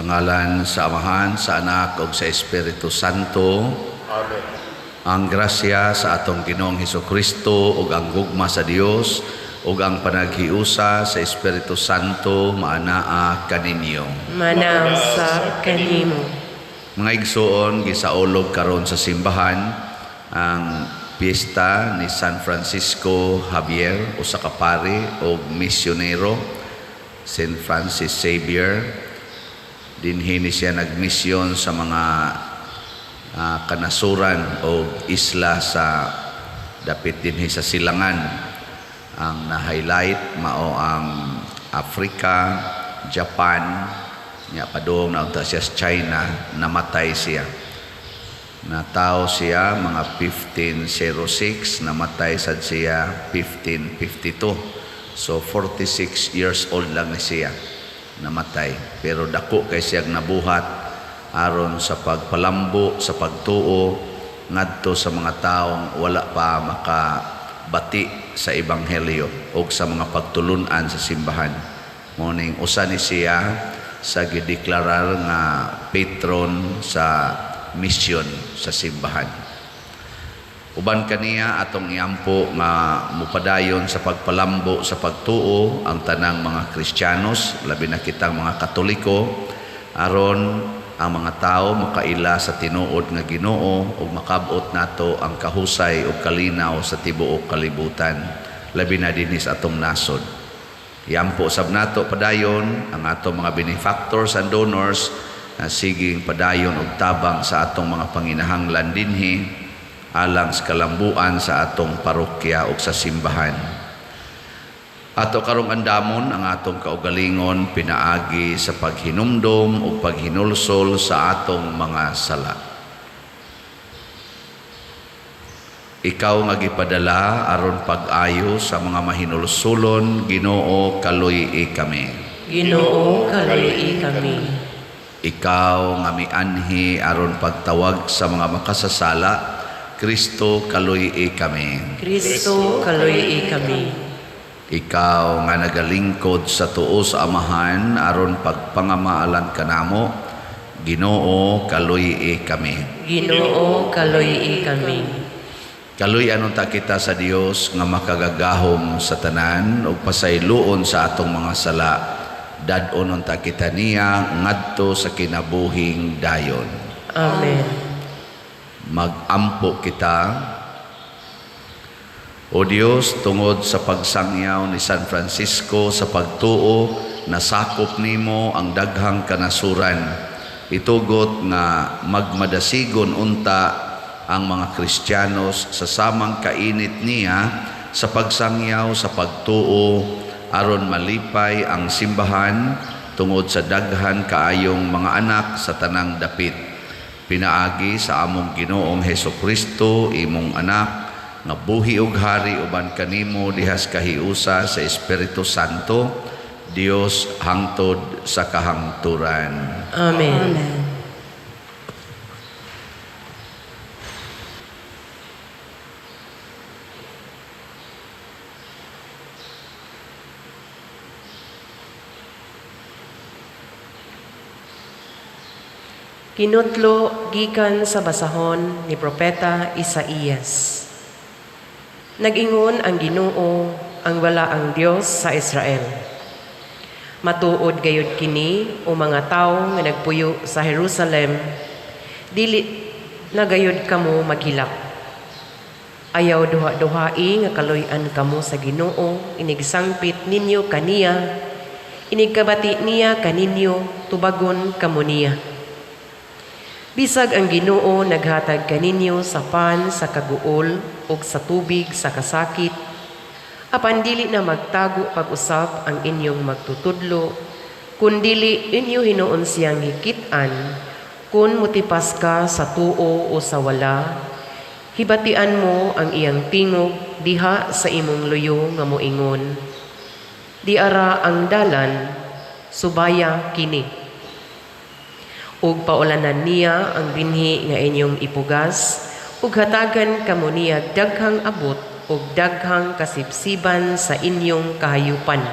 Sa ngalan sa Amahan, sa Anak ug sa Espiritu Santo. Amen. Ang grasya sa atong Ginoong Hesukristo ug ang gugma sa Dios ug ang panaghiusa sa Espiritu Santo maanaa kaninyo. Manaw sa kanimo. Mga igsuon, gisaulog karon sa simbahan ang piyesta ni San Francisco Javier, usa ka pari og misyonero, Saint Francis Xavier. Dinhi ni siya nagmisyon sa mga kanasuran o isla sa dapit dinhi sa silangan. Ang na-highlight mao ang Africa, Japan, nya padung na unta siya sa China, namatay siya. Natawo siya mga 1506, namatay sad siya 1552. So 46 years old lang ni siya namatay. Pero dako kay siyang nabuhat aron sa pagpalambo, sa pagtuo ngadto sa mga taong wala pa makabati sa ebanghelyo o sa mga pagtulunan sa simbahan. Morning usa ni siya sa gideklarar nga patron sa misyon sa simbahan. Uban kaniya atong iampo nga mupadayon sa pagpalambo sa pagtuo ang tanang mga Kristiyanos, labi na kitang mga Katoliko, aron ang mga tao makaila sa tinuod nga Ginoo ug makabot nato ang kahusay ug kalinaw sa tibuok kalibutan, labi na dinhi sa atong nasod. Iampo sab nato padayon ang atong mga benefactors and donors na siging padayon og tabang sa atong mga panginahanglan dinhi alang sa kalambuan sa atong parokya ug sa simbahan. Ato karong andamon ang atong kaugalingon pinaagi sa paghinumdom ug paghinulsol sa atong mga sala. Ikaw nga gipadala aron pag-ayo sa mga mahinulsulon, Ginoo, kaluy-i kami. Ginoo, kaluy-i kami. Ikaw nga mianhi aron pagtawag sa mga makasasala, Kristo, kaluy-i kami. Kristo, kaluy-i kami. Ikaw nga nagalingkod sa tuo sa Amahan aron pagpangamaalan kanamo, Ginoo, kaluy-i kami. Ginoo, kaluy-i kami. Kaluy-an unta kita sa Dios nga makagagahom sa tanan ug pasayloon sa atong mga sala. Dad-on unta kita niya ngadto sa kinabuhing dayon. Amen. Magampo kita. O Dios, tungod sa pagsangyaw ni San Francisco sa pagtuo, nasakop nimo ang daghang kanasuran. Itugot nga magmadasigon unta ang mga Kristiyanos sa samang kainit niya sa pagsangyaw sa pagtuo aron malipay ang simbahan tungod sa daghan kaayong mga anak sa tanang dapit. Pinaagi sa among Ginoong Hesukristo, imong anak, nga buhi ug hari uban kanimo dihas kahiusa sa Espiritu Santo, Dios hangtod sa kahangturan. Amen. Amen. Kinutlo gikan sa basahon ni Propeta Isaías. Nag-ingon ang Ginoo, ang wala ang Dios sa Israel. Matuod gayud kini o mga tawo nga nagpuyo sa Jerusalem, dili na gayud kamo maghilak. Ayaw duha-duhai nga kaluy-an kamo sa Ginoo, inigsangpit ninyo kaniya, inigkabati niya kaninyo, tubagon kamo niya. Bisag ang Ginoo naghatag kaninyo sa pan sa kaguol ug sa tubig sa kasakit, apan dili na magtago pag-usab ang inyong magtutudlo, kun dili inyo hinuon siyang hikit-an, kun motipas ka sa tuo o sa wala, hibatian mo ang iyang tingog diha sa imong luyo nga moingon. Diara ang dalan, subaya kini. Ug paulanan niya ang binhi nga inyong ipugas, ug hatagan kamo niya daghang abot ug daghang kasibsiban sa inyong kahayupan.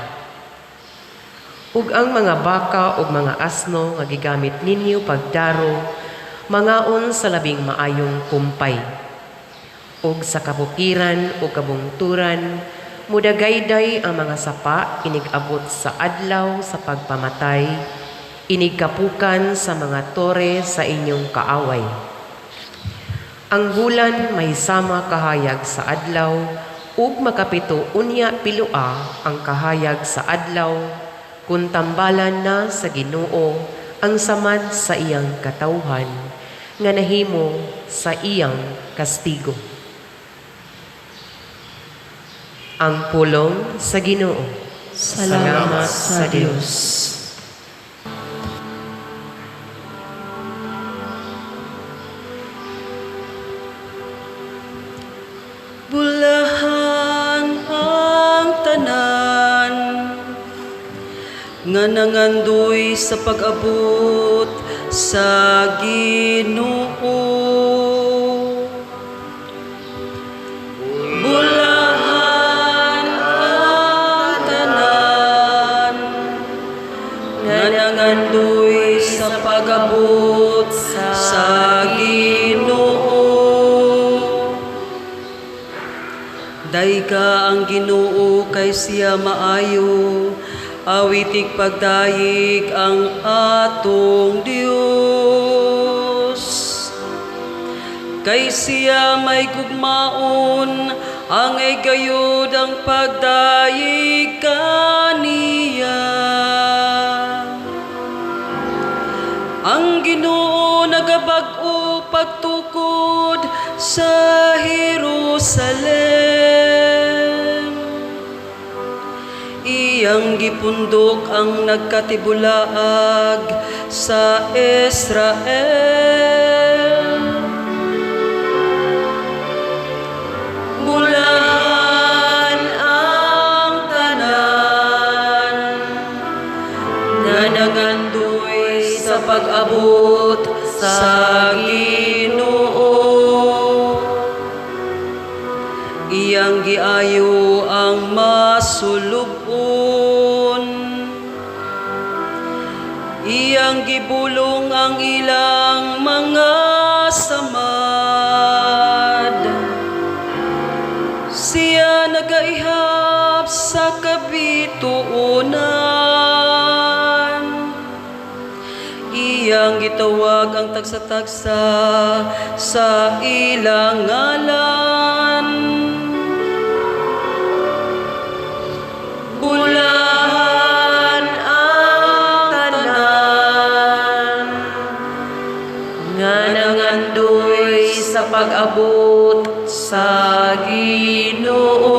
Ug ang mga baka ug mga asno nga gigamit ninyo pagdaro, mangaon sa labing maayong kumpay. Ug sa kabukiran ug kabungturan, mudagayday ang mga sapa inig-abot sa adlaw sa pagpamatay, inigkapukan sa mga tore sa inyong kaaway. Ang bulan may sama kahayag sa adlaw, ug makapito unya piloa ang kahayag sa adlaw, kun tambalan na sa Ginoo ang samad sa iyang katawhan nga nahimo sa iyang kastigo. Ang pulong sa Ginoo. Salamat sa Dios. Bulahan ang tanan nga nangandoy sa pag-abot sa Ginoo. Bulahan ang tanan nga nangandoy sa pag-abot sa Ginoo. Dayga ang Ginoo kay siya maayo, awitig pagdayeg ang atong Dios. Kay siya may gugmaon, angay gayud ang pagdayeg kaniya. Ang Ginoo nagabag-o pagtukod sa Jerusalem. Iyang gipundok ang nagkatibulaag sa Israel. Bulahan ang tanan nga nangandoy sa pag-abot sa Ginoo. Iyang giayo ang masulubon, iyang gibulong ang ilang mga samad. Siya nagaihap sa kabituonan, iyang gitawag ang tagsa-tagsa sa ilang ngalan. Bulahan ang tanan nga nangandoy sa pag-abot sa Ginoo.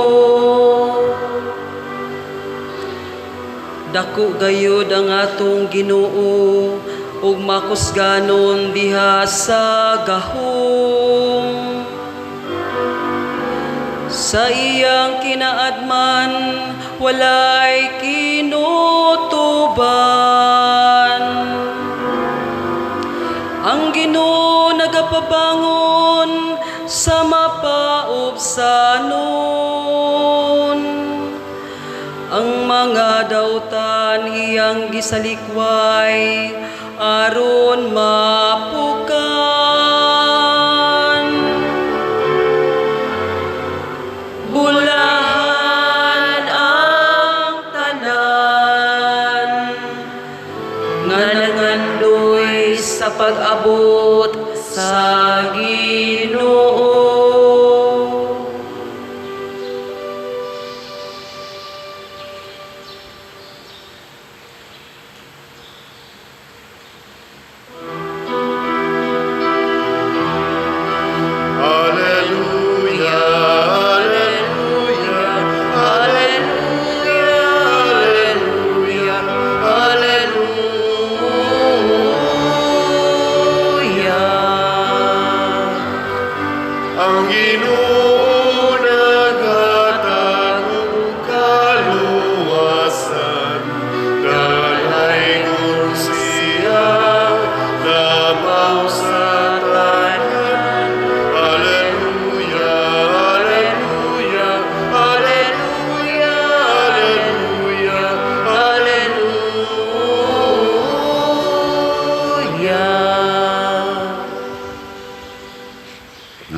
Dako gayud ang atong Ginoo ug makusganon diha sa gahom. Sa iyang kinaadman walay kinutuban. Ang Ginoo nagapabangon sa mapaubsanon. Ang mga dautan iyang gisalikway aron mapukan. Bulahan ang tanan nga nangandoy sa pag-abot sa Ginoo. Alleluia, alleluia, alleluia, alleluia, alleluia.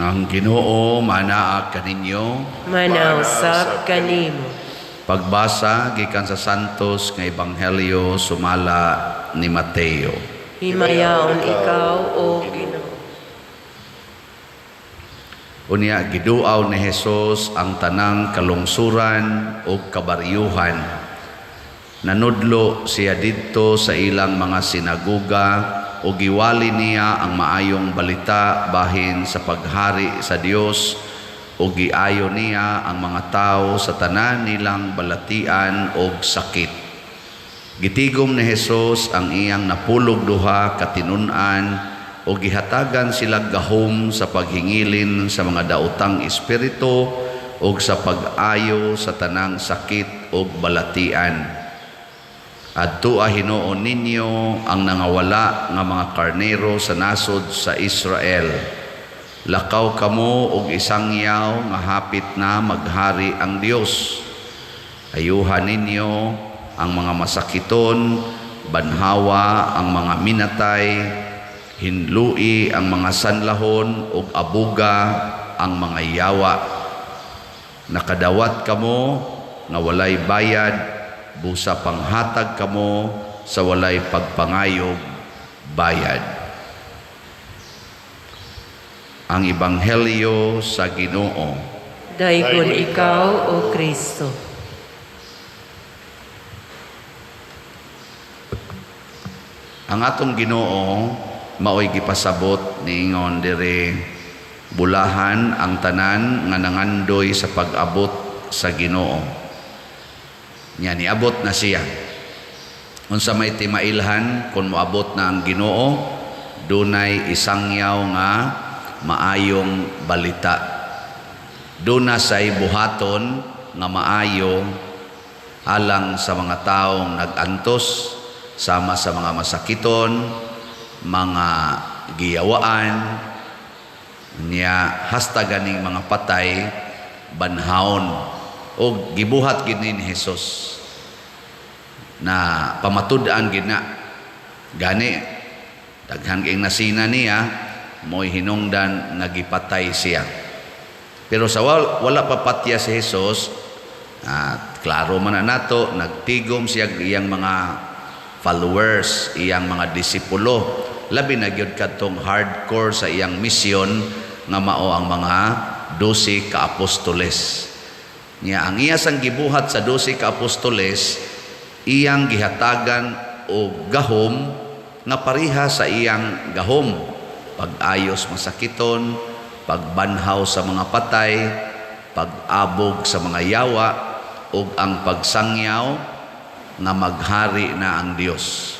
Ang Ginoo manaa kaninyo. Manausab kanimo. Pagbasa gikan sa Santos nga Ebanghelyo sumala ni Mateo. Himayaon ikaw, O Ginoo. Unya giduaw ni Hesus ang tanang kalungsuran ug kabaryuhan. Nanudlo siya didto sa ilang mga sinagoga ug giwali niya ang maayong balita bahin sa paghari sa Dios ug giayo niya ang mga tawo sa tanan nilang balatian ug sakit. Gitigom ni Hesus ang iyang 12 ka tinun-an ug gihatagan sila gahom sa paghingilin sa mga daotang espiritu ug sa pag-ayo sa tanang sakit ug balatian. Adtoa hinuon ninyo ang nangawala nga mga karnero sa nasod sa Israel. Lakaw kamo og isangyaw nga hapit na maghari ang Dios. Ayuhan ninyo ang mga masakiton, banhawa ang mga minatay, hinlui ang mga sanlahon ug abuga ang mga yawa. Nakadawat kamo nga walay bayad, busa panghatag kamo sa walay pagpangayog bayad. Ang Ebanghelyo sa Ginoo. Daygon ikaw, O Kristo. Ang atong Ginoo maoy gipasabot niingon diri, bulahan ang tanan nga nangandoy sa pag-abot sa Ginoo. Nya niabot na siya. Unsa may timailhan kung moabot na ang Ginoo, dunay isangyaw nga maayong balita. Duna say buhaton nga maayo alang sa mga taong nag-antos, sama sa mga masakiton, mga giyawaan, niya hasta ganing mga patay banhaon. O gibuhat gid ni Hesus na pamatud-an gid na. Gani daghan kay nasina niya, mo'y hinungdan nga gipatay siya. Pero sa wala pa patya si Hesus, klaro man na nato, nagtigom siya iyang mga followers, iyang mga disipulo. Labi na gyud kadtong hardcore sa iyang misyon nga mao ang mga 12 ka apostoles. Nya ang iya sang gibuhat sa 12 ka apostoles, iyang gihatagan og gahom nga pareha sa iyang gahom, pag-ayos masakiton, pagbanhaw sa mga patay, pag-abog sa mga yawa, ug ang pagsangyaw nga maghari na ang Dios.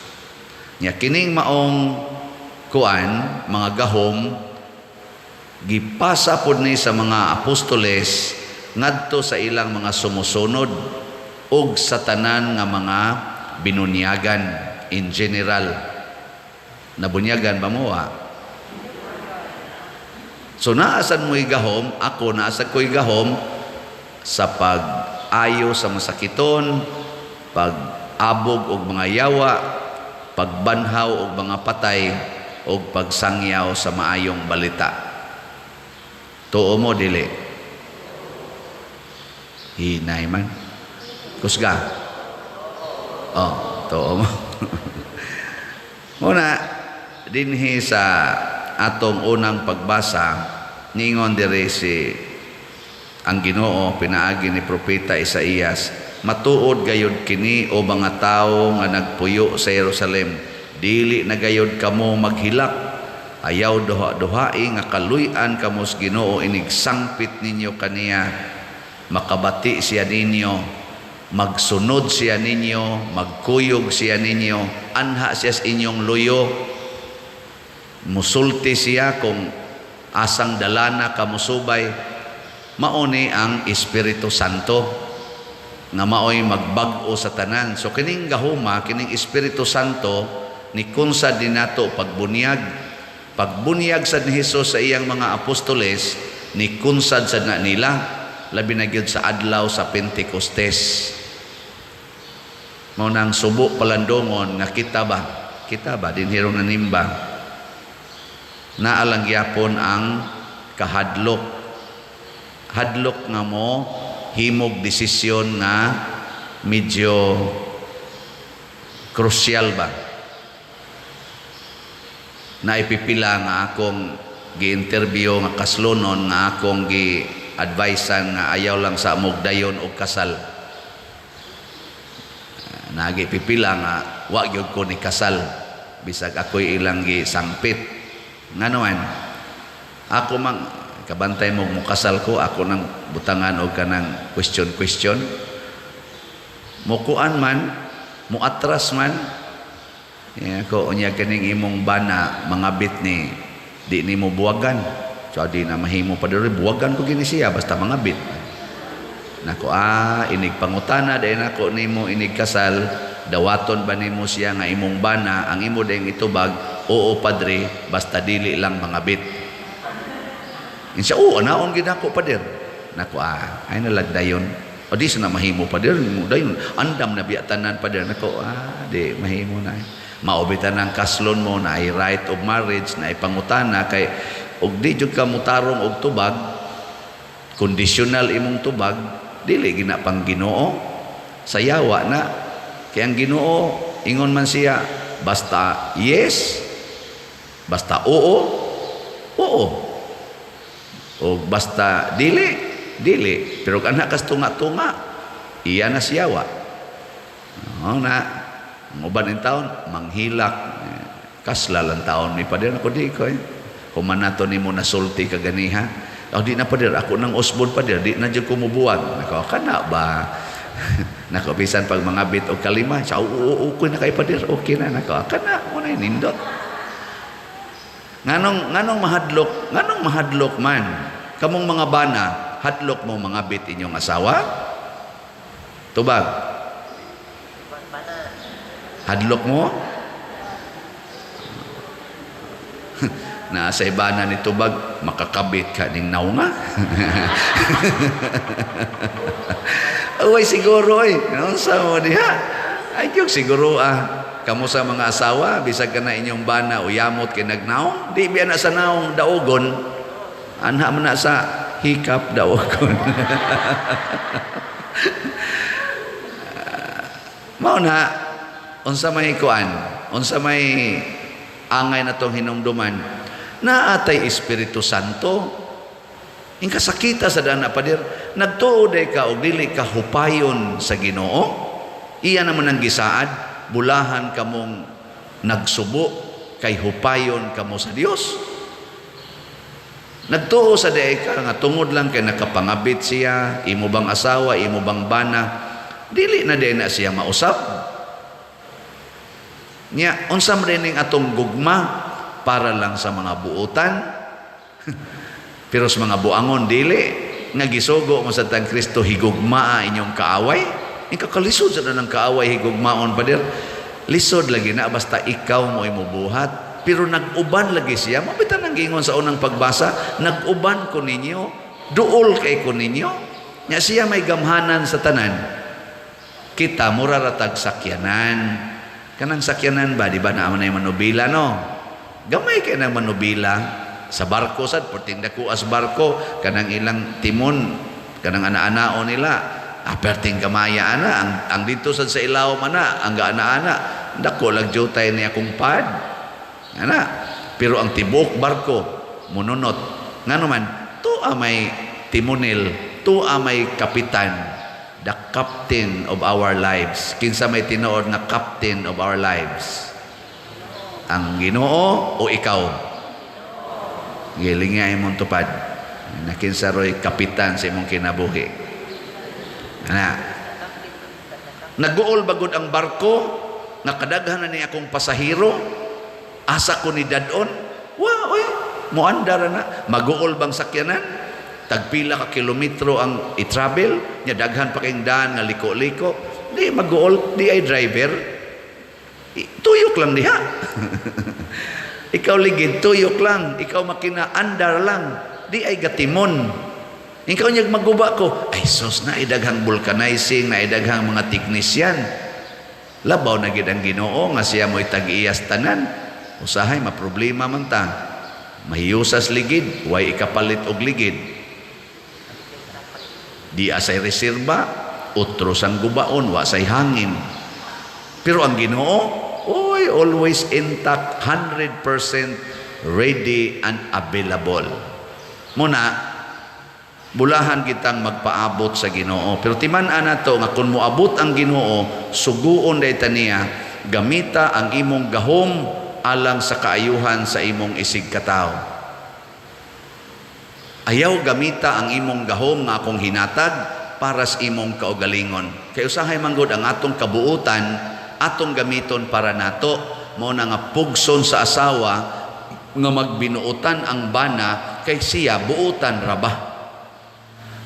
Nya kining maong kuan mga gahom gipasa pod ni sa mga apostoles ngadto sa ilang mga sumusunod ug sa tanan nga mga binunyagan in general. Nabunyagan ba mo? So naasan mo'y gahom, ako naasad ko'y gahom sa pag-ayo sa masakiton, pag-abog og mga yawa, pagbanhaw og mga patay, og pagsangyaw sa maayong balita. Tuo mo dili? Hinay man. Kusga. Oh, tuo mo. Muna, dinhi sa atong unang pagbasa, ningon diri si ang Ginoo pinaagi ni Propeta Isaías, matuod gayud kini o mga tawo nga nagpuyo sa Jerusalem, dili na gayud kamo maghilak, ayaw duha-duhai nga kaluy-an kamo sa Ginoo inigsangpit ninyo kaniya, makabati siya ninyo, magsunod siya ninyo, magkuyog siya ninyo, anha siya sa inyong luyo, musulti siya kung asang dalana kamusubay. Mauni ang Espiritu Santo nga maoy magbag-o sa tanan. So kining gahuma, kining Espiritu Santo ni kunsa din nato pagbunyag. Pagbunyag sad ni Hesus sa iyang mga apostoles, ni kunsad sad na nila, labi na gyud sa adlaw sa Pentecostes. Mao nang subo palandongon nga kita ba? Kita ba dinhi ron nanimba? Naalang gyapon ang Kahadlok. Hadlok nga mo himog desisyon nga medyo krusyal ba. Naipipila nga akong gi-interview nga kaslonon nga akong gi-advisean nga ayaw lang sa amog dayon og kasal. Nagi pipila nga wa gyud ko ni kasal bisag ako'y ilang gisangpit. Ngano man ako mang kabantay mo mukasal ko, ako nang butangan og kanang question question, mukuan man, muatras man. Ya, ko unya kining imong bana mangabit ni di nimo buwagan, so di na mahimo pa diri, buwagan ko gini siya basta mangabit nako. Inig pangutana dahil nako nimo inig kasal, dawaton ba nimo siya nga imong bana? Ang imo dayong itubag, "Oo, padre, basta dili lang mangabit." Insa, "Oo, anaon gid ako, pader." Nako, ay nalagdayon. O di sa na mahimo, pader, mo dayon. "Andam na biya tanan, pader." Nako, di mahimo na. Mao bitan ang kaslon mo na ay right of marriage na ipangutana kay og di jud ka mutarong og tubag, conditional imong tubag, dili gina pang Ginoo, sayawa na. Kay ang Ginoo ingon man siya, basta yes, basta oo, oo. O basta dili, dili. Pero kung anak kas tunga-tunga, iya na siyawa. Oo na. Ang uban in taon, manghilak. Kasla lang taon ni pader. Ako di ko eh. Human nato nimo nasulti kaganiha. "Oh, di na, pader, ako nang usbon, pader, di na jud ko mubuwag." Nako, kana ba? Nako, bisan pag mga bit og kalima, sa oo, okay na kay pader, okay na nako. Kana mo na nindot. Nganong mahadlok man? Kamong mga bana, hadlok mo mga bit inyong asawa? Tubag. Hadlok mo? Na sa ibana ni tubag, makakabit ka ning naunga. Uy, siguro eh. No, sa mo diha. Ay, gyud siguro ah. Kamo sa mga asawa, bisag ka na inyong bana o yamot kay nagnaong, di biya na sa naong daogon. Anha man na sa hikap daogon. Mao na, unsa may kuan, unsa may angay na tong hinumduman, naatay Espiritu Santo. Ing kasakita sa dana, pader, nagtuo day ka og dili ka hupayon sa Ginoo. Iya naman ang gisaad, bulahan kamong nagsubo kay hupayon kamo sa Dios. Nagtuo sa day ka nga tungod lang kay nakapangabit siya, imo bang asawa, imo bang bana, dili na day na siya mausab. Nya unsa man ning atong gugma para lang sa mga buotan? Pero sa mga buangon dili nga gisugo mo sa tang Kristo, higugmaa inyong kaaway. Ikakalisod sa ng kaaway higugmaon, pader. Lisod lagi na basta ikaw mo imubuhat. Pero nag-uban lagi siya. Mabitan ang giingon sa unang pagbasa, nag-uban ko ninyo, duol kay ko ninyo. Nya siya may gamhanan sa tanan. Kita mura ratag sakyanan. Kanang sakyanan ba, di ba naa man ay manubila, no? Gamay kay nang manubila sa barko sad, perting dako as barko, kanang ilang timon, kanang ana-anao nila, perting gamaya ana, ang dito sad sa ilawom ana, ang gaana-ana, dako lag jutay ni akong pad. Ana, pero ang tibok barko mununot. Ngano man, tuwa may timonil, tuwa may kapitan, the captain of our lives. Kinsa may tinuod nga captain of our lives? Ang Ginoo o ikaw? Gilinga imong tupad. Na kinsa roy kapitan sa imong kinabuhi. Ana. Naguol bagod ang barko, nga kadaghan na ni akong pasahero, asa ko ni dadon? Wa, oy, muandar na. Maguol bang sakyanan? Tagpila ka kilometro ang i-travel, nya daghan pa kayong daan nga liko-liko. Di maguol, di ay driver. Tuyok lang diha. Ikaw ligid, tuyok lang. Ikaw makina, andar lang. Di ay gatimon. Ikaw niyag maguba ko, ay sus, na idaghang vulcanizing, na idaghang mga teknisyan. Labaw na gid ang Ginoo nga siya mo'y tag-iyas tanan. Usahay maproblema man ta. Mahiyusas ligid, way ikapalit og ligid. Di asay reserba, otro sang gubaon, wa say hangin. Pero ang Ginoo, oy, always intact, 100% ready and available. Muna, bulahan kitang magpaabot sa Ginoo. Pero timan-an nato nga kung moabot ang Ginoo, suguon day taniya, gamita ang imong gahom alang sa kaayuhan sa imong isig katawo. Ayaw gamita ang imong gahom nga akong hinatag para sa imong kaugalingon. Kay usahay manggod ang atong kabuutan, atong gamiton para nato. Mao na nga pugson sa asawa nga magbinuotan ang bana kay siya buutan ra ba.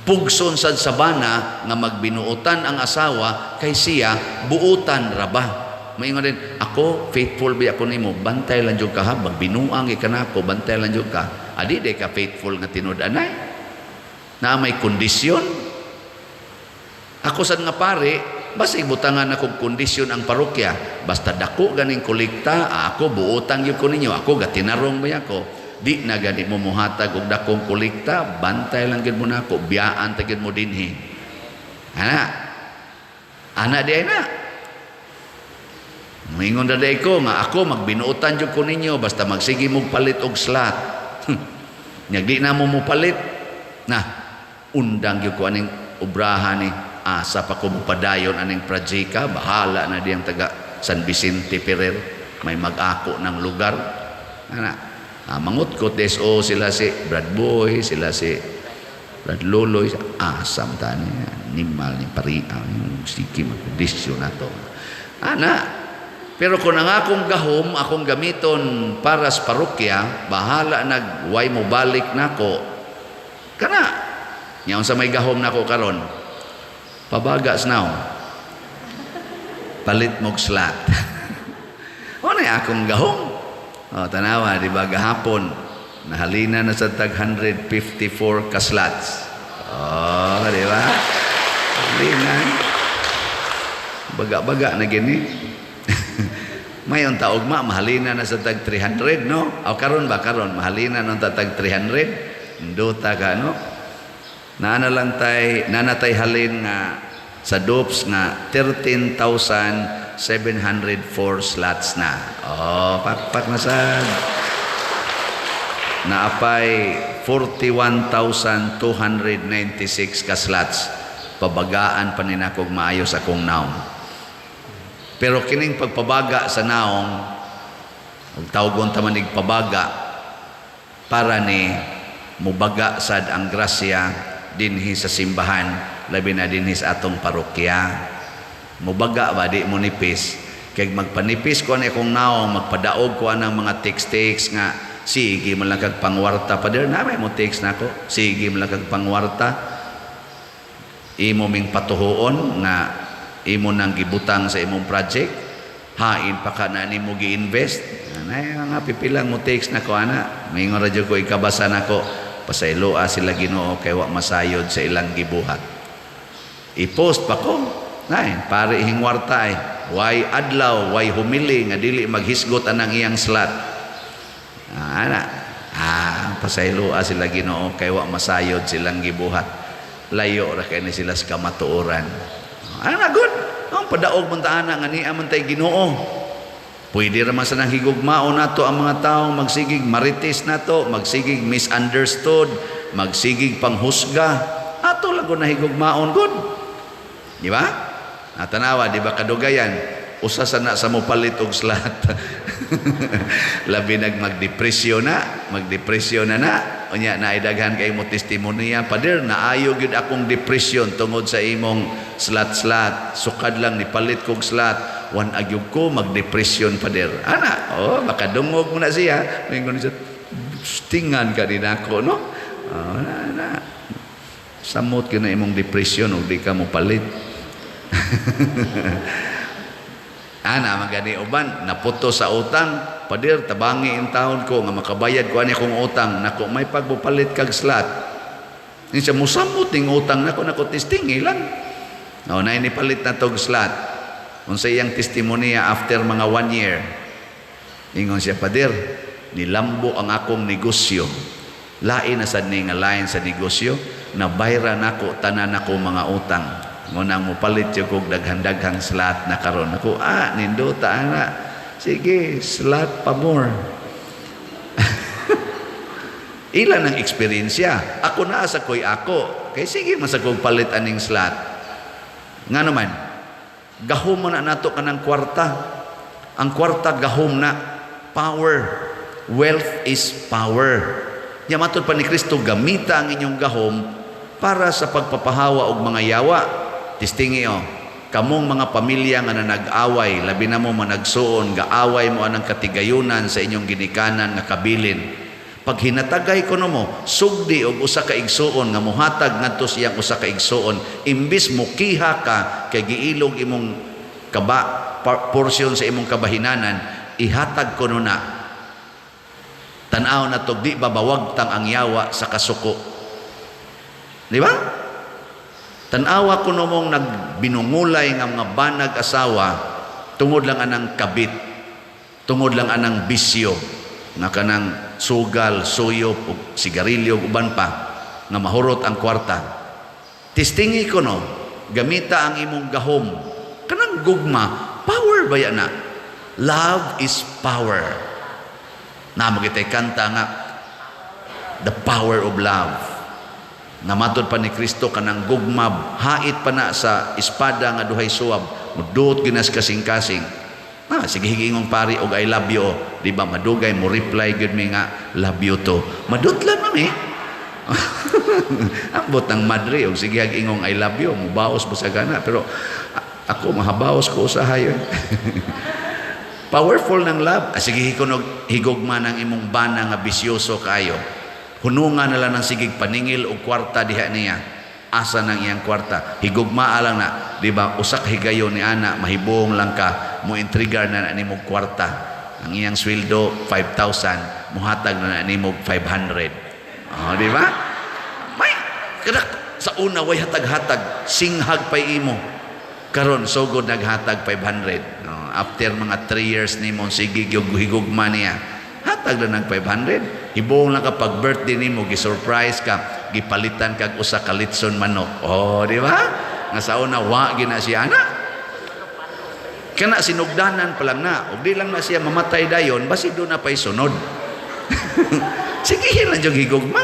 Pugson sad sa bana nga magbinuotan ang asawa kay siya buutan ra ba. Maingon din, ako faithful ba ako nimo, bantay lang jud ka ha, magbinuang ka nako, bantay lang jud ka. Adi day ka faithful nga tinud-anay. Na may kondisyon. Ako sad nga pare, basta ibutangan ako kondisyon ang parokya, basta dako ganing kolekta, ako buutan gyud ko ninyo, ako gatinarong ba ako. Di na gani mo muhatag og dakong kolekta, bantay lang gyud mo nako, biyaan ta gyud mo dinhi. Ana. Ana di ay na. Moingon ra day ko nga ako magbinuotan jud ko ninyo basta magsige mo palit og slot. Nya di na mo mopalit na undang gyud ko aning obrahan ni asa pa ko mopadayon aning projecta, bahala na diyang taga San Vicente Ferrer may mag-ako ng lugar. Ana, mangutkot DSO sila si Brad Boy, sila si Brad Loloy, asam tani nimal ni paria sige magkondisyon na to. Ana, pero kung ang akong gahom, akong gamiton para sa parokya, bahala nag way mo balik nako. Kana, nya unsa may gahom nako karon? Pabagas now. Palit mog slot. O na akong gahom. O, tanawa, di ba gahapon, nahalina na sa tag 154 ka slots. O, di ba? Halina. Baga-baga na gini. Mayon taog ma, mahalina na sa tag 300, no? O karon ba, karon, mahalina na sa tag 300. Duta ka, no? Naana lang tay, nanatay halin nga sa DOPS nga 13,704 slots na. Oh, pakpak na sad. Naapay 41,296 ka slots. Pabagaan pa ni nakog maayos akong naong. Pero kining pagpabaga sa naong, ug tawgon ta man pabaga, para ni mubaga sad ang grasya dinhi sa simbahan, labi na dinhi sa atong parokya. Mubaga ba, di mo nipis. Kay magpanipis ko ani akong naong, magpadaog ko anang mga text-text nga, sige man lang kag pangwarta. Pader, na may mo text nako, sige man lang kag pangwarta. Imo ming patuhuon nga imo nang gibutang sa imong project, hain pa ka na nimo gi-invest. Anay mga pipilang mo text nako ana, maingon ra jud ko ikabasa nako, pasayloa sila Ginoo kay wa masayod sa ilang gibuhat. I-post pa ko, nay pare hingwarta ay way adlaw, way humili nga dili maghisgot anang iyang slot. Ana, pasayloa sila Ginoo kay wa masayod silang gibuhat. Layo ra kay ni sila sa kamatuoran. Ana good. Ang padaog man ta ana nga niya man tay Ginoo. Pwede ra man sa nang higugmaon nato ang mga tao, magsigig marites nato, magsigig misunderstood, magsigig panghusga. Ato lang ko nahigugmaon good. Di ba? Natanawa, di ba kadugayan? Usa sa na sa mopalit og slot. Labi nag magdepresyon na, magdepresyon na na. Unya naidaghan kay mo testimonya, pader naayo gyud akong depression tungod sa imong slot-slot. Sukad lang nipalit kog slot, wan agyog ko magdepression pader. Ana, oh makadungog mo na siya. Mingon siya, tingan ka din ako, no? Oh, na, na. Samot gyud na imong depression ug di ka mopalit. Ana magani uban naputo sa utang, pader tabangi in taon ko nga makabayad ko ani akong utang nako may pagbupalit kag slot. Niya musamot ning utang nako nako testing ilang. No, nay nipalit na tog slot. Unsa iyang testimonya after mga 1 year. Ingon siya, pader, Nilambo ang akong negosyo. Lain na sad ni nga lain sa negosyo, nabayra nako tanan nako mga utang. Ngunang mopalit jud kog daghan-daghang slot na karon. Ako, nindota ana. Sige, slot pa more. Ilan ang eksperyensya. Ako naa sa koy ako. Kay sige man sa kog palit aning slot. Nga naman, gahom man na nato kanang kwarta. Ang kwarta gahom na, power. Wealth is power. Nya matod pa ni Kristo, gamita ang inyong gahom para sa pagpapahawa og mga yawa. Tistingi oh, kamong mga pamilya nga nanag-away, labi na mo managsuon, gaaway mo anang katigayunan sa inyong ginikanan nga kabilin. Pag hinatagay kuno mo, sugdi og usa ka igsuon nga mohatag ngadto sa iyang usa ka igsuon, imbis mokiha ka kay giilog imong kaba portion sa imong kabahinanan, ihatag kuno na. Tan-aw na to, di ba bawagtang ang yawa sa kasuko? Di ba? Tan-awa kuno mong nagbinungulay nga mga banag asawa tungod lang anang kabit, tungod lang anang bisyo, nga kanang sugal, suyop, ug sigarilyo, ug uban pa, nga mahurot ang kwarta. Tistingi ko no, gamita ang imong gahom. Kanang gugma, power ba yan na? Love is power. Namo kitay kanta nga, "The Power of Love." Namatod pa ni Kristo, kanang gugma, hait pa na sa espada nga duhay suwab, muduot ginas kasing-kasing. Sige higingong pari og "I love you." Di ba madugay mo reply gud mi nga "Love you too." Madutlan man mi. Ambot ng madre og sige ingong "I love you," mubaos ba sa gana, pero ako mahabaos ko usahay. Eh. Powerful ng love. Sige hikunog higugma ng imong bana nga bisyoso kayo. Hunungan na lang ng sigig paningil og kwarta diha niya. Asa nang iyang kwarta? Higugmaa lang na, di ba? Usak higayon ni ana, mahibong lang ka, mo intrigar na na nimo kwarta. Ang iyang sweldo 5,000, muhatag na na nimo 500. Oh, di ba? May kadak sa una way hatag-hatag, singhag pay imo. Karon sugod naghatag 500. No, after mga 3 years nimo sige gyud higugma niya. Hatag na ng 500. Hibong lang ka pag birthday nimo, gi-surprise ka, gipalitan kag usa ka litson manok. Oh, di ba? Nga sa una wa gina siya ana. Kana sinugdanan pa lang na, ug di lang na siya mamatay dayon, basi do na pay sunod. Sige lang jud higugma.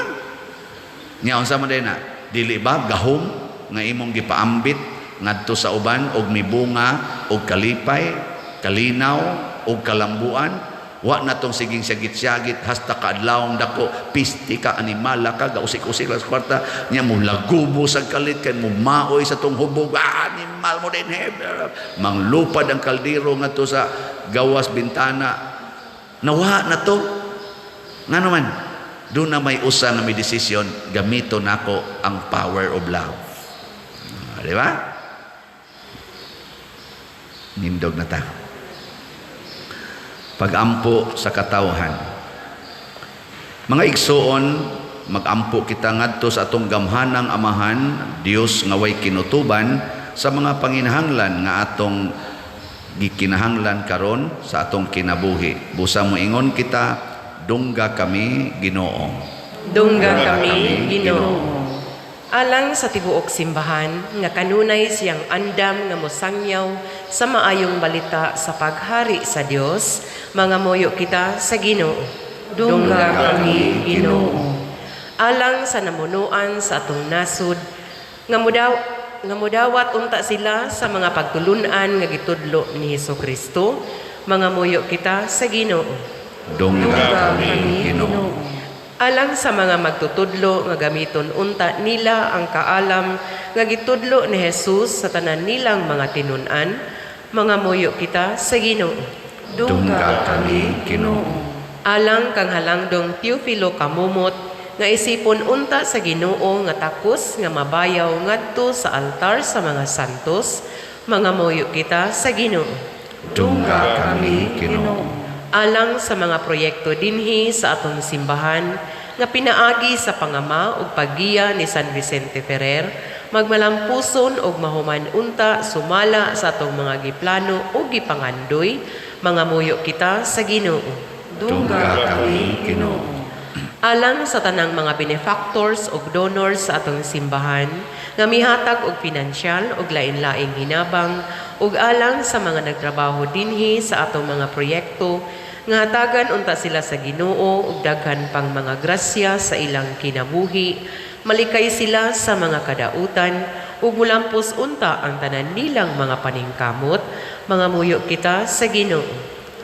Nya unsa man day na? Dili ba gahom nga imong gipaambit ngadto sa uban og mibunga og kalipay, kalinaw og kalambuan? Wa na tong siging syagit-syagit hasta kaadlawng dako, pisti ka, animala ka, gausik-usik lang sa kwarta nya, mo lagubo sa kalit kay mo maoy sa tong hubog, animal mo din he, manglupad ang kaldero ngadto sa gawas bintana. Nawa na to. Nga naman doon na may usa nga may desisyon, gamito nako ang power of love. Di ba? Nindog na ta. Pagampo sa katawhan. Mga igsuon, magampo kita ngadto sa atong gamhanang Amahan, Dios nga way kinutuban, sa mga panginahanglan nga atong gikinahanglan karon sa atong kinabuhi. Busa moingon kita, "Dungga kami, Ginoo." Dungga kami, Ginoo. Alang sa tibuok simbahan nga kanunay siyang andam nga mosangyaw sa maayong balita sa paghari sa Dios, mangamuyo kita sa Ginoo. Dungga kami, Ginoo. Alang sa namunuan sa atong nasud nga mudawat unta sila sa mga pagtulunan nga gitudlo ni Hesus Kristo, mangamuyo kita sa Ginoo. Dungga kami, Ginoo. Alang sa mga magtutudlo nga gamiton unta nila ang kaalam nga gitudlo ni Jesus sa tanan nilang mga tinun-an, mangamuyo kita sa Ginoo. Dungga kami, Ginoo. Alang kang Halangdong Teofilo Camomot nga isipon unta sa Ginoo nga takos nga mabayaw ngadto sa altar sa mga santos, mangamuyo kita sa Ginoo. Dungga kami, Ginoo. Alang sa mga proyekto dinhi sa atong simbahan nga pinaagi sa pangama ug paggiya ni San Vicente Ferrer, magmalampuson ug mahuman unta sumala sa atong mga giplano ug gipangandoy, mangamuyo kita sa Ginoo. Dungga kami, Ginoo. Alang sa tanang mga benefactors ug donors sa atong simbahan nga mihatag og pinansyal ug lain-laing hinabang ug alang sa mga nagtrabaho dinhi sa atong mga proyekto nga hatagan unta sila sa Ginoo ug daghan pang mga grasya sa ilang kinabuhi, malikay sila sa mga kadautan ug mulampos unta ang tanan nilang mga paningkamot, mangamuyo kita sa Ginoo.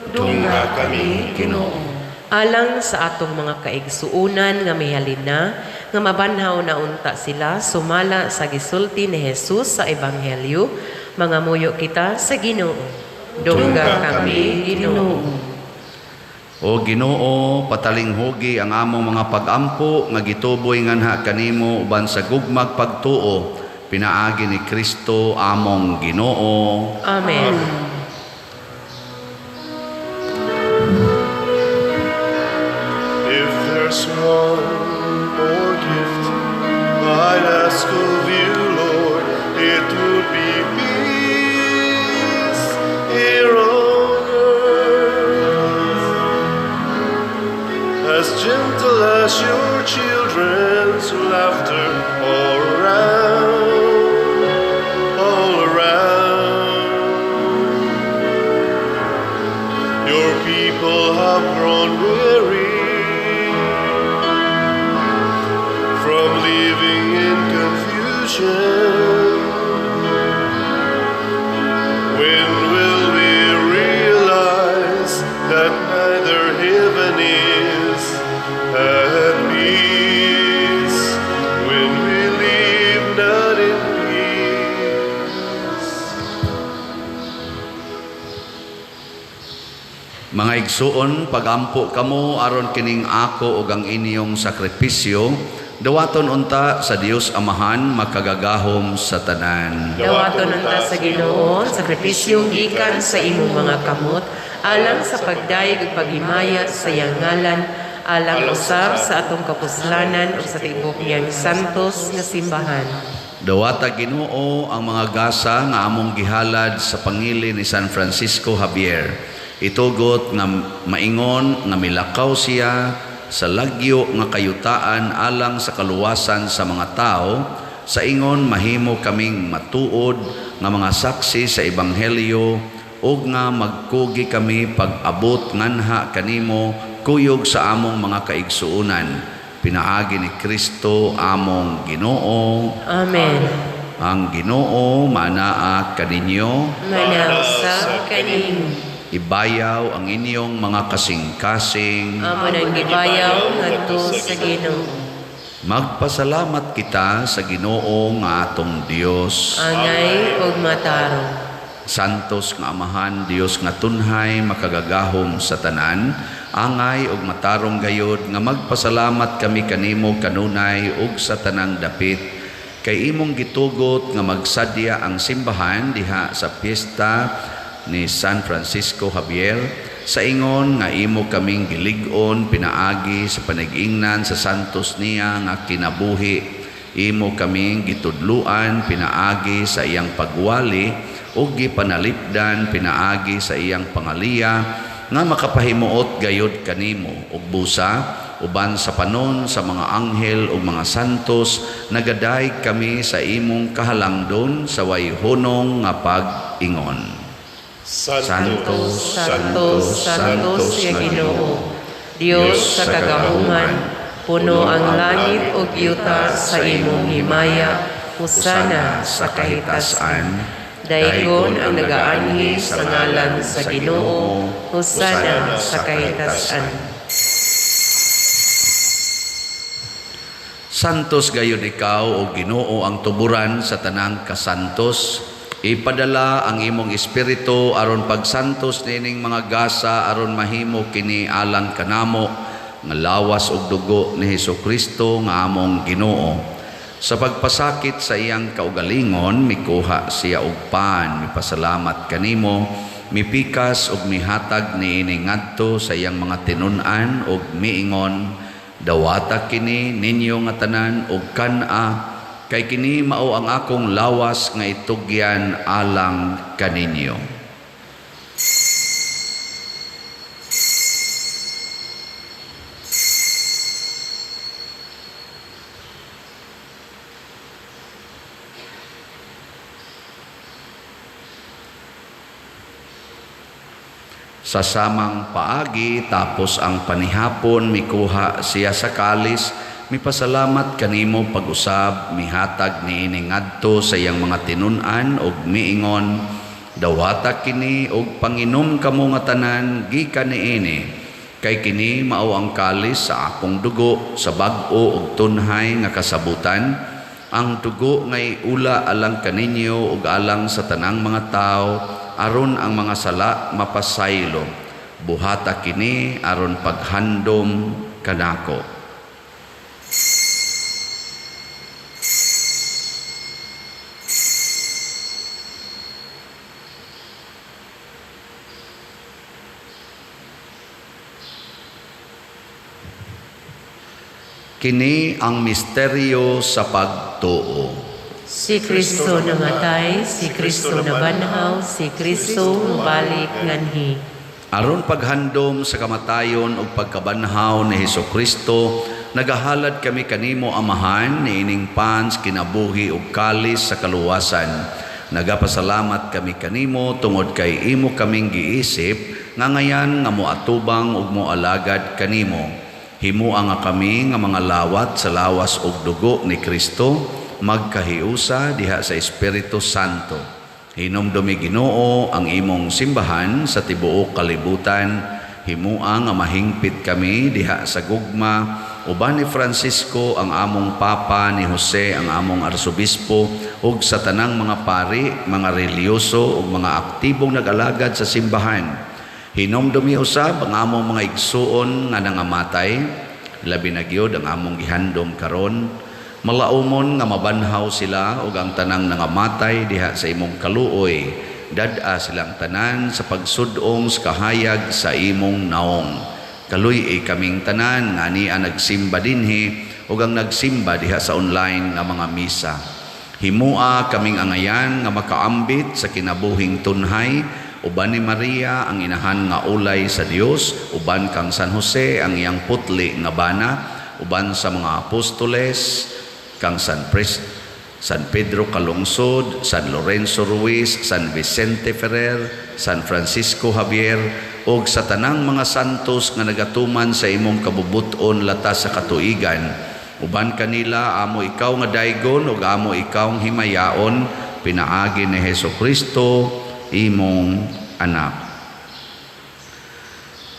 Dungga kami, Ginoo. Alang sa atong mga kaigsuonan nga mihalin na, nga mabanhaw na unta sila sumala sa gisulti ni Jesus sa Ebanghelyo, mangamuyo kita sa Ginoo. Dungga kami, Ginoo. O Ginoo, patalinghugi ang among mga pagampo nga gituboy nganha kanimo uban sa gugmag pagtuo pinaagi ni Kristo among Ginoo. Amen. If there's one more gift I'd ask of you, Lord, it would be peace here on earth. As gentle as your children's laughter all around, all around. Your people have grown weary from living in confusion. When will we realize that neither heaven is at peace when we live not in peace? Mga igsuon, pagampo kamo aron kining ako ug ang inyong sakripisyo dawaton unta sa Dios Amahan makagagahom sa tanan. Dawaton unta sa Ginoo, sakripisyong gikan sa imong mga kamot, alang sa pagdayeg ug paghimaya sa iyang ngalan, alang usab sa atong kapuslanan ug sa tibuok niyang santos nga simbahan. Dawata, Ginoo, ang mga gasa nga among gihalad sa pangili ni San Francisco Javier. Itugot nga maingon nga milakaw siya sa lagyo nga kayutaan alang sa kaluwasan sa mga tao, sa ingon mahimo kaming matuod nga mga saksi sa ebanghelyo ug nga magkugi kami pag-abot nganha kanimo kuyog sa among mga kaigsuonan pinaagi ni Kristo among Ginoo. Amen. Ang Ginoo manaa kaninyo. Manaa usab kanimo. Ibayaw ang inyong mga kasing-kasing. Amo nang gibayaw ngadto sa Ginoo. Magpasalamat kita sa Ginoo nga atong Dios. Angay ug matarong. Santos nga Amahan, Dios nga tunhay, makagagahom sa tanan, angay ug matarong gayod nga magpasalamat kami kanimo kanunay ug sa tanang dapit, kay imong gitugot nga magsadya ang simbahan diha sa piyesta ni San Francisco Javier, sa ingon nga imo kaming gilig-on pinaagi sa panag-ingnan sa santos niya nga kinabuhi. Imo kaming gitudluan pinaagi sa iyang pagwali ug gipanalipdan pinaagi sa iyang pangaliya nga makapahimuot gayod kanimo ug busa uban sa panon sa mga anghel ug mga santos nagadayeg kami sa imong kahalangdon sa way hunong nga pag-ingon. Santo, Santos, Santos nga Ginoo, Dios sa kagahuman, puno ang langit ug yuta sa imong himaya, hosana sa kahitasan. Daygon ang nagaanhi sa ngalan sa Ginoo, hosana sa kahitasan. Santos gayud ikaw o Ginoo ang tuburan sa tanang kasantos. Ipadala ang imong espiritu aron pagsantos nining mga gasa aron mahimo kini alang kanamo nga lawas ug dugo ni Hesukristo nga among Ginoo. Sa pagpasakit sa iyang kaugalingon, mikuha siya og pan, mipasalamat kanimo, mipikas ug mihatag niini ngadto sa iyang mga tinun-an ug miingon, dawata kini ninyo nga tanan ug kan-a, kay kini mao ang akong lawas nga itugyan alang kaninyo. Sa samang paagi, tapos ang panihapon, mikuha siya sa kalis, mipasalamat kanimo pag-usab, mihatag niini ngadto sa iyang mga tinun-an ug miingon, "Dawata kini ug panginom kamo nga tanan gikan niini, kay kini mao ang kalis sa akong dugo sa bag-o ug tunhay nga kasabutan, ang dugo nga iula alang kaninyo ug alang sa tanang mga tawo aron ang mga sala mapasaylo. Buhata kini aron paghandom kanako." Kini ang misteryo sa pagtuo. Si Kristo namatay, si Kristo nabanhaw, si Kristo mubalik nganhi. Aron paghandom sa kamatayon ug pagkabanhaw ni Hesus Kristo, nagahalad kami kanimo, Amahan, niining pans kinabuhi ug kalis sa kaluwasan. Nagapasalamat kami kanimo tungod kay imo kaming giisip nga ngayan nga moatubang ug moalagad kanimo. Himoa nga kami nga mga lawat sa lawas ug dugo ni Kristo magkahiusa diha sa Espiritu Santo. Hinumdumi, Ginoo, ang imong simbahan sa tibuok kalibutan. Himoa nga mahingpit kami diha sa gugma uban ni Francisco ang among Papa, ni Jose ang among Arsobispo, ug sa tanang mga pari, mga relihiyoso ug mga aktibong nag-alagad sa simbahan. Hinumdumi usab ang among mga igsuon nga nangamatay, labi na gyud ang among gihandom karon. Malaumon nga mabanhaw sila ug ang tanang nangamatay diha sa imong kaluoy. Dad-a silang tanan sa pagsud-ong sa kahayag sa imong naong. Kaluy-i kaming tanan nga ania nagsimba dinhi ug ang nagsimba diha sa online nga mga misa. Himua kaming angayan nga makaambit sa kinabuhing tunhay uban ni Maria ang inahan nga ulay sa Dios, uban kang San Jose ang iyang putli nga bana, uban sa mga apostoles, kang San Pedro Calungsod, San Lorenzo Ruiz, San Vicente Ferrer, San Francisco Javier, ug sa tanang mga santos nga nagatuman sa imong kabubuton latas sa katuigan. Uban kanila amo ikaw nga daygon ug amo ikaw himayaon, pinaagi ni Hesus Kristo imong anak.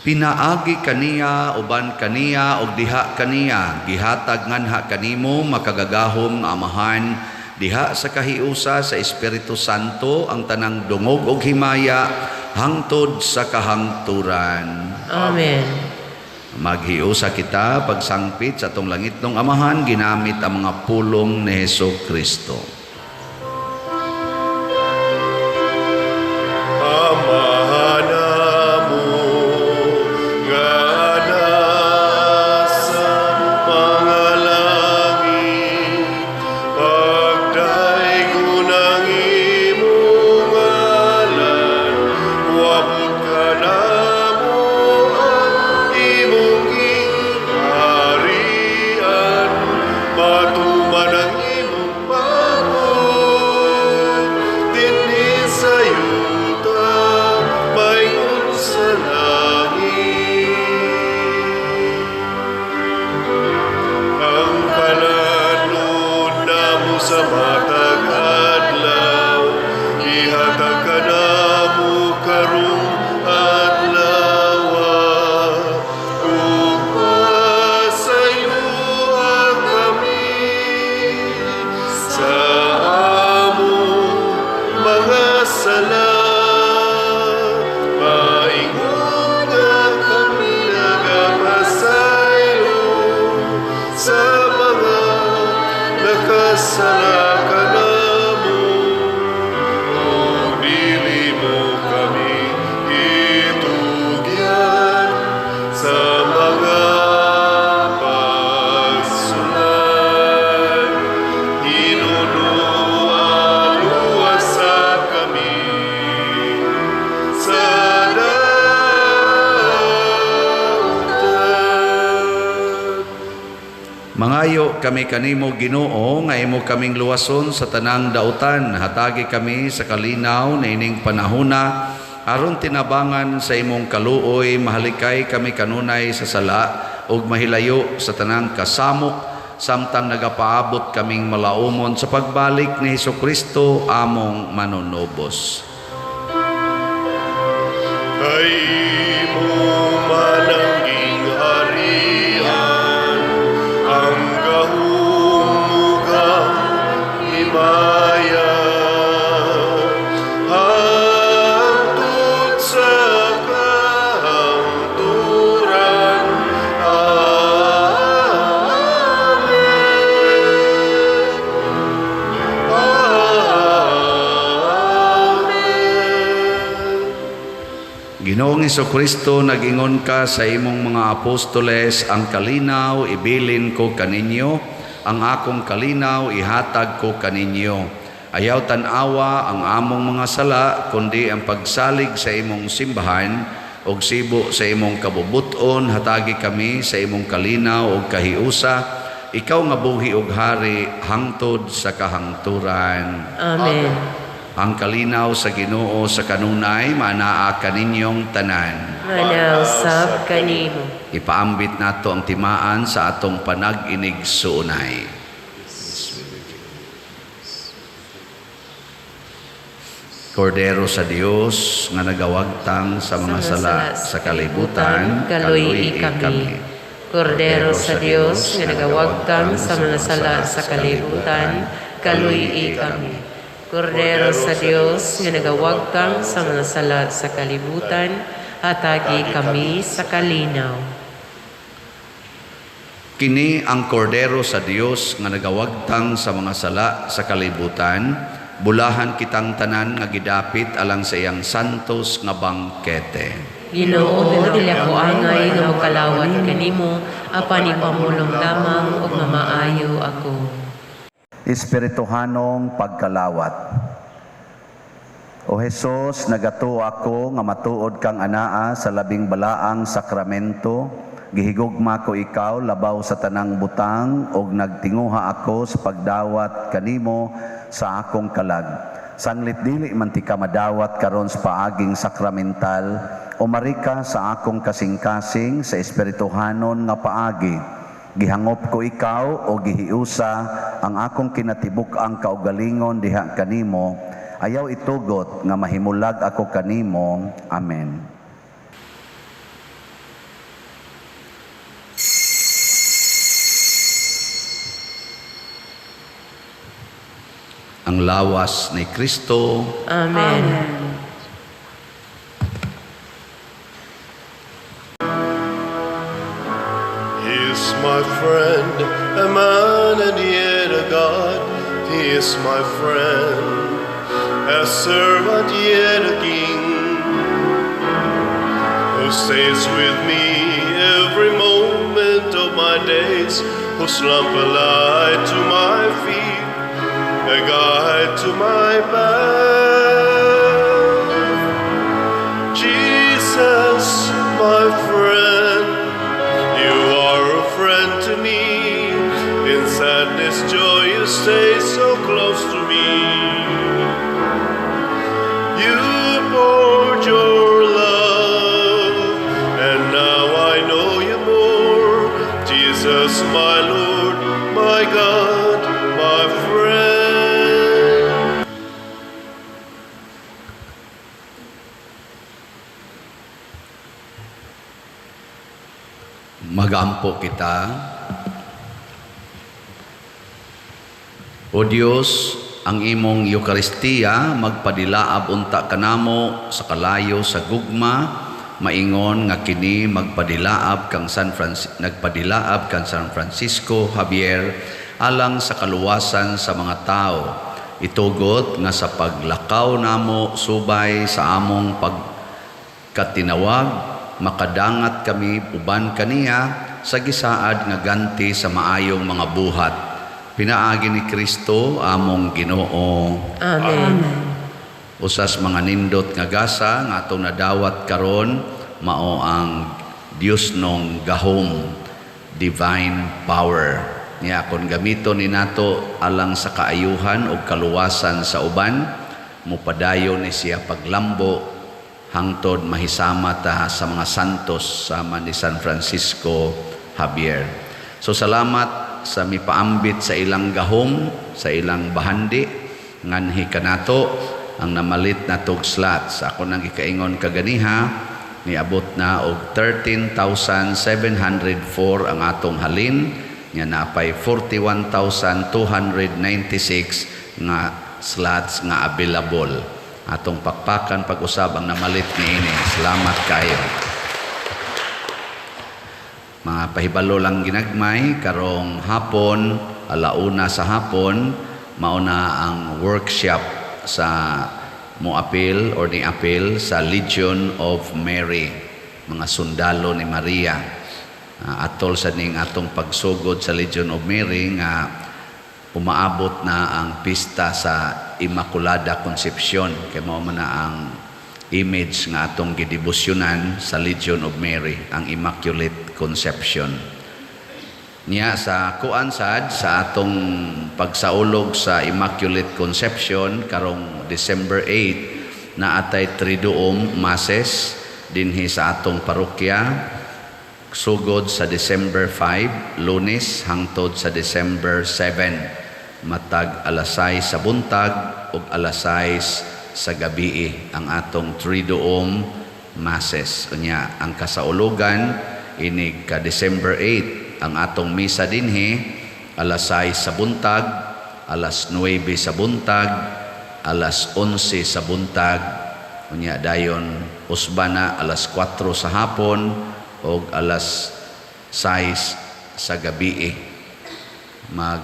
Pinaagi kaniya, uban kaniya, ug diha kaniya, gihatag nganha kanimo makagagahom nga Amahan, diha sa kahiusa sa Espiritu Santo ang tanang dungog ug himaya hangtod sa kahangturan. Amen. Maghiusa kita pagsangpit sa atong langitnong Amahan ginamit ang mga pulong ni Hesus Kristo. Amahan namo nga nasa mga langit, pagdaygon ang imong ngalan, moabot kanamo ang imong gingharian, matuman ang imong pagbuot dinhi sa yuta maingon sa langit. Ang palanon namo sa matag adlaw, ihatag kanamo karong adlaw, ug pasayloa kami sa among mga sala, maingon nga kami nagapasaylo sa mga nakasala kanamo, ug dili mo kami itugyan sa mga pagsulay. Hinunua, luwasa kami sa dautan. Mangayo kami kanimo, Ginoo, nga imo kaming luwason sa tanang dautan. Hatagi kami sa kalinaw niining panahona. Aron tinabangan sa imong kaluoy, mahalikay kami kanunay sa sala ug mahilayo sa tanang kasamok samtang nagapaabot kaming malaumon sa pagbalik ni Hesukristo among manunubos. Kay imo man ang gingharian, ang gahom ug ang himaya, hangtod sa kahangturan. Amen. Amen. Ginoong Kristo, nag-ingon ka sa imong mga apostoles, "Ang kalinaw ibilin ko kaninyo, ang akong kalinaw ihatag ko kaninyo. Ayaw tan-awa ang among mga sala, kundi ang pagsalig sa imong simbahan, ug sibo sa imong kabubuton, hatagi kami sa imong kalinaw ug kahiusa, ikaw nga buhi ug hari hangtod sa kahangturan." Amen. Ang kalinaw sa Ginoo sa kanunay maanaa kaninyong tanan. Maanaa usab kanimo. Ipaambit nato ang timaan sa atong panag-inigsuonay. Kordero sa Dios nga nagawagtang sa mga sala sa kalibutan, kaluy-i kami. Kordero sa Dios nga nagawagtang sa mga sala sa kalibutan, kaluy-i kami. Kordero sa Dios nga nagawagtang sa mga sala sa kalibutan, hatagi kami sa kalinaw. Kini ang kordero sa Dios nga nagawagtang sa mga sala sa kalibutan, bulahan kitang tanan nga gidapit alang sa iyang santos nga bangkete. Ginoo, dili ako angay nga mokalawat kanimo, apan ipamulong lamang ug mamaayo ako. Espirituhanong pagkalawat. O Hesus, nagatuo ako nga matuod kang anaa sa labing balaang sakramento. Gihigugma ko ikaw labaw sa tanang butang ug nagtinguha ako sa pagdawat kanimo sa akong kalag. Sanglit dili man tika madawat karon sa paaging sakramental, umari ka sa akong kasing-kasing sa espirituhanon nga paagi. Gihangop ko ikaw o gihiusa ang akong kinatibuk-ang kaugalingon diha kanimo. Ayaw itugot nga mahimulag ako kanimo. Amen. Ang lawas ni Kristo. Amen. He is my friend, a man and yet a God. He is my friend, a servant yet a king, who stays with me every moment of my days, whose lamp a light to my feet, a guide to my path. Jesus, my friend, you are a friend to me. In sadness, joy, you stay so close to me. You poured your love, and now I know you more. Jesus, my Lord, my God, my friend. Magampo kita. O Dios, ang imong Eukaristiya magpadilaab unta kanamo sa kalayo sa gugma, maingon nga kini magpadilaab kang San Francisco, nagpadilaab kang San Francisco Javier alang sa kaluwasan sa mga tao. Itugot nga sa paglakaw namo subay sa among pagkatinawag, makadangat kami uban kaniya sa gisaad nga ganti sa maayong mga buhat. Pinaagi ni Kristo among Ginoo. Amen. Usas mga nindot nga gasa nga atong nadawat karon mao ang Dios nong gahom, divine power. Niya kon gamiton ni nato alang sa kaayuhan ug kaluwasan sa uban, mupadayon ni siya paglambo Hangtod mahisama ta sa mga santos sama ni San Francisco Javier. So salamat sa mipaambit sa ilang gahom, sa ilang bahandi nganhi kanato ang namalit na tog slots. Ako nang gikaingon kaganiha, niabot na og 13,704 ang atong halin nga napay 41,296 nga slots nga available. Atong pakpakan pag-usab ang namalit niini. Salamat kayo. Mga pahibalo lang ginagmay, karong hapon, 1:00 sa hapon, mauna ang workshop sa moapil or ni apil sa Legion of Mary, mga sundalo ni Maria. Atol sa ning atong pagsugod sa Legion of Mary nga umaabot na ang pista sa Immaculada Concepcion, kay mao man na ang image nga atong gidebosyonan sa Legion of Mary, ang Immaculate Conception. Niya sa kuan sad sa atong pagsaulog sa Immaculate Conception karong December 8 na atay Triduum Masses dinhi sa atong parokya sugod sa December 5, Lunes, hangtod sa December 7, matag alas 6 sa buntag ug alas 6 sa gabi ang atong Triduum Masses. Unya ang kasaulugan inig ka December 8, ang atong misa dinhi alas 6 sa buntag, alas 9 sa buntag, alas 11 sa buntag, unya dayon usba na alas 4 sa hapon og alas 6 sa gabi. Mag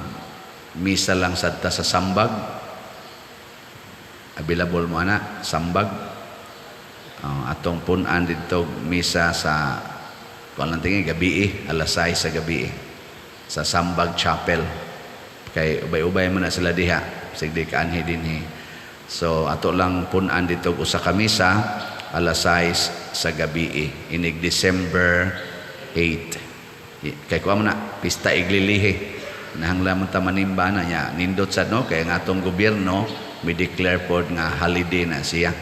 misa lang sad ta sa Sambag. Available mo ana Sambag. Atong pun-an didto misa sa kuan lang tingi gabi, alas 6 sa gabi sa Sambag Chapel. Kay ubay-ubay man na sila diha, sig di kaanhi dinhi. So ato lang pun-an didto usa ka misa alas 6 sa gabi inig December 8. Kay kuan man na pista iglilihi. Nahanglan man ta manimba na niya. Nindot sad no kay ang atong gobyerno mi declare pod nga holiday na siya.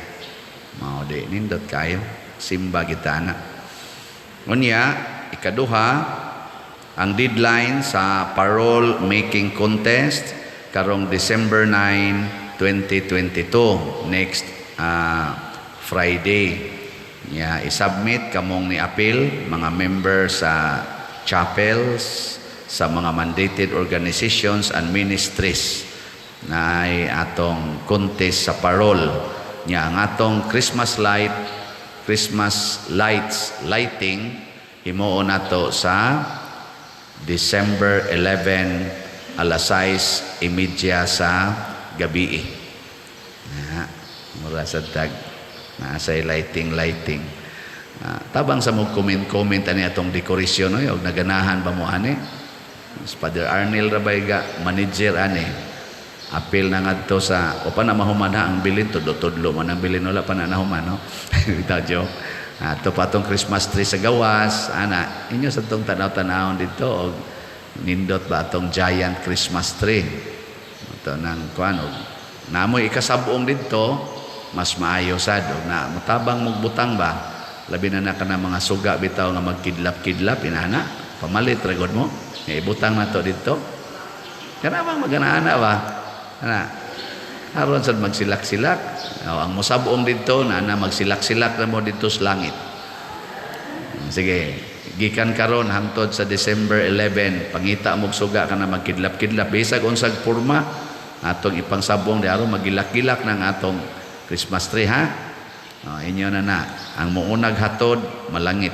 Mao di nindot kayo simba kita na. Unya ikaduha, ang deadline sa parol making contest karong December 9, 2022, next Friday. Nya isubmit kamong ni appeal mga member sa chapels, sa mga mandated organizations and ministries na ay atong contest sa parol. Nya ang atong Christmas lights lighting himuon nato sa December 11 alas 6:30 sa gabi. Na, mura sa tag nasa lighting lighting. Tabang sa mo comment comment ani atong dekorasyon oy, og naganahan ba mo ani? Si Father Arnel Rabayga, manager ani. Apil na ngadto sa o pa na mahuman ha ang bilin, tudlo-tudlo man ang bilin, wala pa na nahuman no. Bitaw joke. Ato pa atong Christmas tree sa gawas ana inyo sa tong tanaw-tanawon didto og nindot ba atong giant Christmas tree. Ato nang kuan og namoy ikasab-ong didto mas maayo sad og na mutabang mugbutang ba, labi na na kana mga suga bitaw nga magkidlap-kidlap inana pamalit ra gud mo nga ibutang nato didto kana bang magana-ana ba ana aron sad magsilak-silak. O, ang mosab-ong didto na na magsilak-silak na mo didto sa langit. Sige, gikan karon hangtod sa December 11, pangita mo og suga kana magkidlap-kidlap bisag unsag porma atong ipangsabong di aron magilak-gilak ng atong Christmas tree ha. O, inyo na na ang muunag hatod malangit.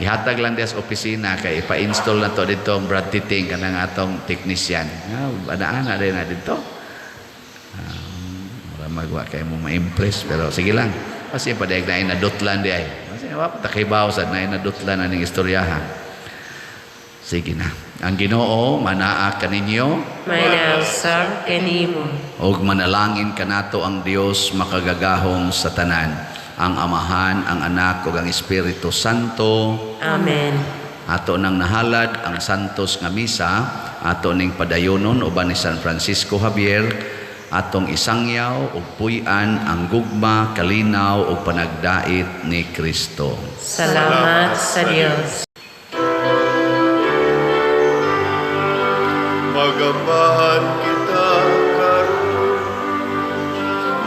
Ihatag lang diya sa opisina kay ipa-install na to dito ang Brad Titing kanang atong technician. Ana-ana din na dito. Mura magwa kay mo ma-impress pero sige lang. Kasi padayag na inadutlan di ay. Kasi wa pa takibaw sad na inadutlan aning istoryaha. Sige na. Ang Ginoo manaa kaninyo, Manausab kanimo. Ug manalangin kanato ang Dios makagagahom sa tanan, ang Amahan, ang Anak ug ang Espiritu Santo. Amen. Ato nang nahalad ang santos nga misa, ato ning padayonon uban ni San Francisco Javier. Atong isangyaw ug puy-an ang gugma, kalinaw ug panagdait ni Kristo. Salamat sa Dios. Magambahan kita karon,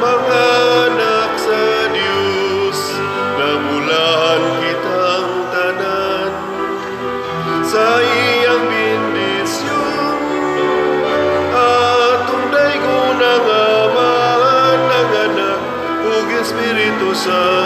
mga anak sa Dios, namulahan kitang tanan sa iyang bendisyon. Atong daygon ang Amahan, ang Anak ug Espiritu Santo.